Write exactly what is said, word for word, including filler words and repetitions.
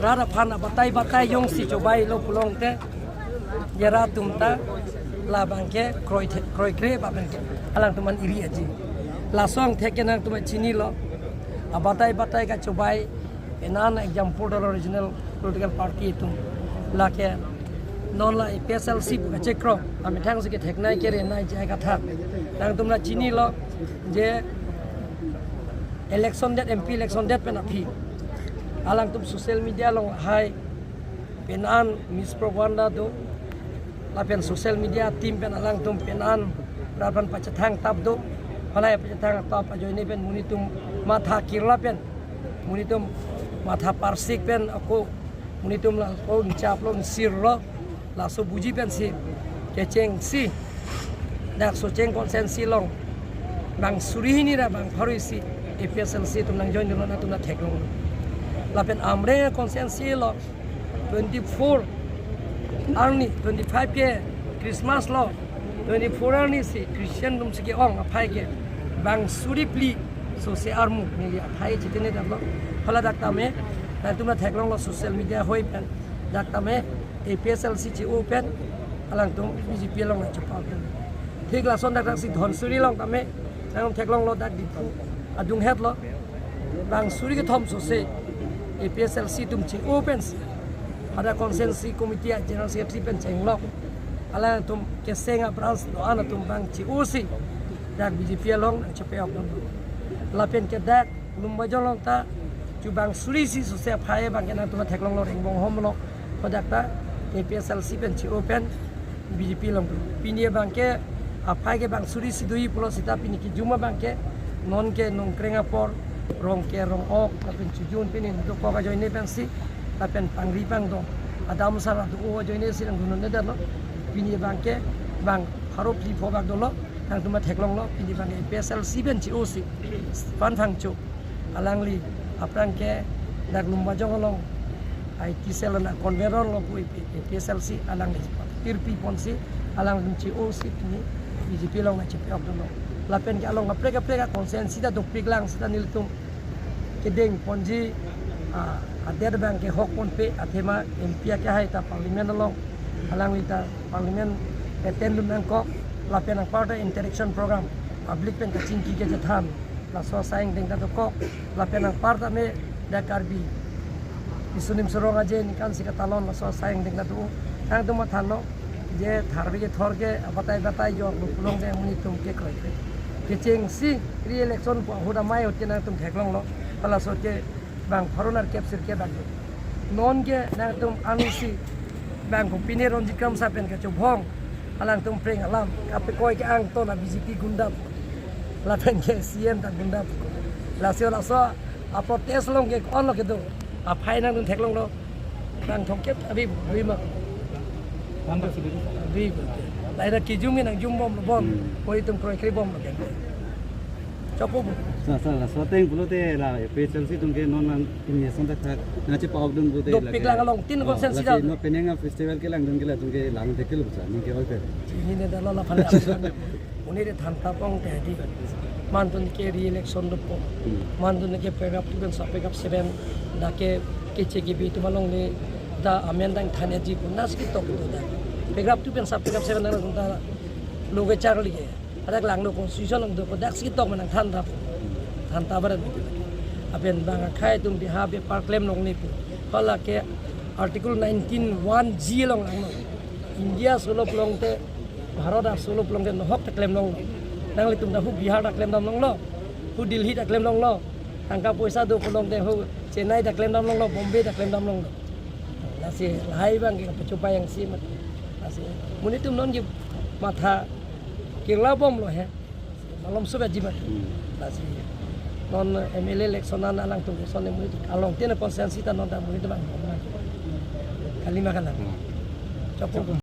Rat aphan abatai batai jongsi chobai lo pulote, je rat atum ta labang ke kroi the-, kroikre ba pen ke alangtum an iri aji. Lason thek ke nangtum chinilo. Abatai batai kachobai, penan example dolo regional political party atum. Lake non la A P H L C pu kachekro, amethang si ketheknei kerenei jai katha. Nangtum la chinilo, je election det, M P election det pen aphi alangtum social media along hai penan mispropaganda do, lapen social media team pen alangtum penan rat aphan pachethang tap do, halai pachethang tap ajoine pen monit atum matha kirla pen, monit atum matha parsik pen ako monit atum la ko inchap lo, insir lo, laso buji pensi kechengsi dak Socheng constituency along bang suri hini ra bang pharo isi A P H L C atum nang join dolo, nangtum ta theklong. Lapen Amreng constituency along twenty-four arni, twenty-five ke Christmas lo, twenty-four arni si Christian atum si ke-ong aphai ke bang suri phli sose armu neli aphai chitene damlo. Hala dak tame nangtum ta theklonglo social media hoi pen, dak tame A P H L C che-o pen alangtum B J P along nangchepa pen. Thik lason dak dak si Dhansiri along tame nangtum theklonglo, dak Diphu adunghet lo. Bang suri kethom sose A P H L C atum che-o pensi, pada constituency committee a general secretary pen chenglok, alangtum keseng a branch do-an atum bang che-o si dak B J P along nangchepe-ok dun. Lapen ke dak Lumbajong along ta chubang suri isi sose aphai bang ke nangtum theklonglo, Rengbonghom along, hadak ta A P H L C pen che-o pen B J P along. Pini bang ke aphai ke bang suri isi do-i pulo seta pini kejuma bang ke non ke nongkreng apor, rong ke rong-ok, lapen chojun pini dokok ajoine pensi, lapen pangri pangdong, adam sar adu ajoine si nangdun-un-e detlo. Pini bang ke bang pharo phli pho bak dolo, nangtum ta theklonglo, pini bang ke A P H L C pen che-o si Phan Phangcho, alangli aphrang ke dak Lumbajong along I T cell na convener lo pu A P H L C alangli tirpi ponsi alangli che-o si pini B J P along nangchepe-ok dolo. Lapen ke along kaprek kaprek a constituency ta dopik lang seta nelitum kedeng ponji, ah, adet bang ke hok ponpe, athema M P akehai ta parliament along, alangli ta parliament attend dun nangkok, lapen anparta interaction program, public pen kachingki kachethan, laso asai angdeng ta dokok, lapen anparta me dak Karbi isunim surong aje ningkan si katalon laso asai angdeng ta do. Nangtum mathanlo, je tharve kethor ke abatai batai jor lo pulote monit atum ke kroikre. Kechengsi re-election pu ahut amei ahut ke nangtum theklonglo, halaso ke bang pharo nerkep sirkep bang. Non ke nangtum ansi bang ko pine Ronjit Kramsa pen kachobhong, alangtum preng alam, kapekoi ke angton a B J P gunda, lapen ke C M ta gunda. Lasi laso a protest along ke ko-an lo kedo, aphai nangtum theklonglo. Bang thomkep abi bui ma. Bang thomkep abi bui. Lahai ta kejum ke nangjum bomlo bon. Hmm. Koi atum kroikre bomlo ke. Chopo bu. Sa, sa, la, sa ateng pulote la A P H L C atum ke non lang pini ason thakthak nangchepa-ok dun pulote. Dopik lake lang along tin, oh, constituency lake ta. Non penang a festival kelangdun ke latum ke lang theklo sa, ning ke oi pe. Chinine detlo laphan. Monit ta than tap ong te di. Mantun ke re-election dopo. Hmm. Mantun ke paragraph two pen sub paragraph seven, dak ke keche kebi atum along le ta amendment than-etji pu nas ketok do dak. Paragraph two pen sub paragraph seven nangtum ta lo kecharli ke. Hadak langno constitution along do pu dak si ketok ma nangthan tap. Than tap barat. Lapen bang akhei atum behalf bepar klem longle pu. Hala ke Article nineteen one G along langno. India solo pulote, Bharat asolo pulote nohok ta klem longlo. Nanglitum ta hu Bihar ta klem dam longlo, hu Delhi ta klem longlo. Tangka poisa do pulote hu Chennai ta klem dam longlo, Bombay ta klem dam longlo. Lasi lahai bang ke kapachobai yang si mat. Lasi monit atum non ke matha kirla bomlo he. Malom sup aji mat. Hmm. Lasi non M L A election an alangtum election ne monit along tin constituency ta non ta monit bang bom na. Kalima kalang. Hmm. Chopo.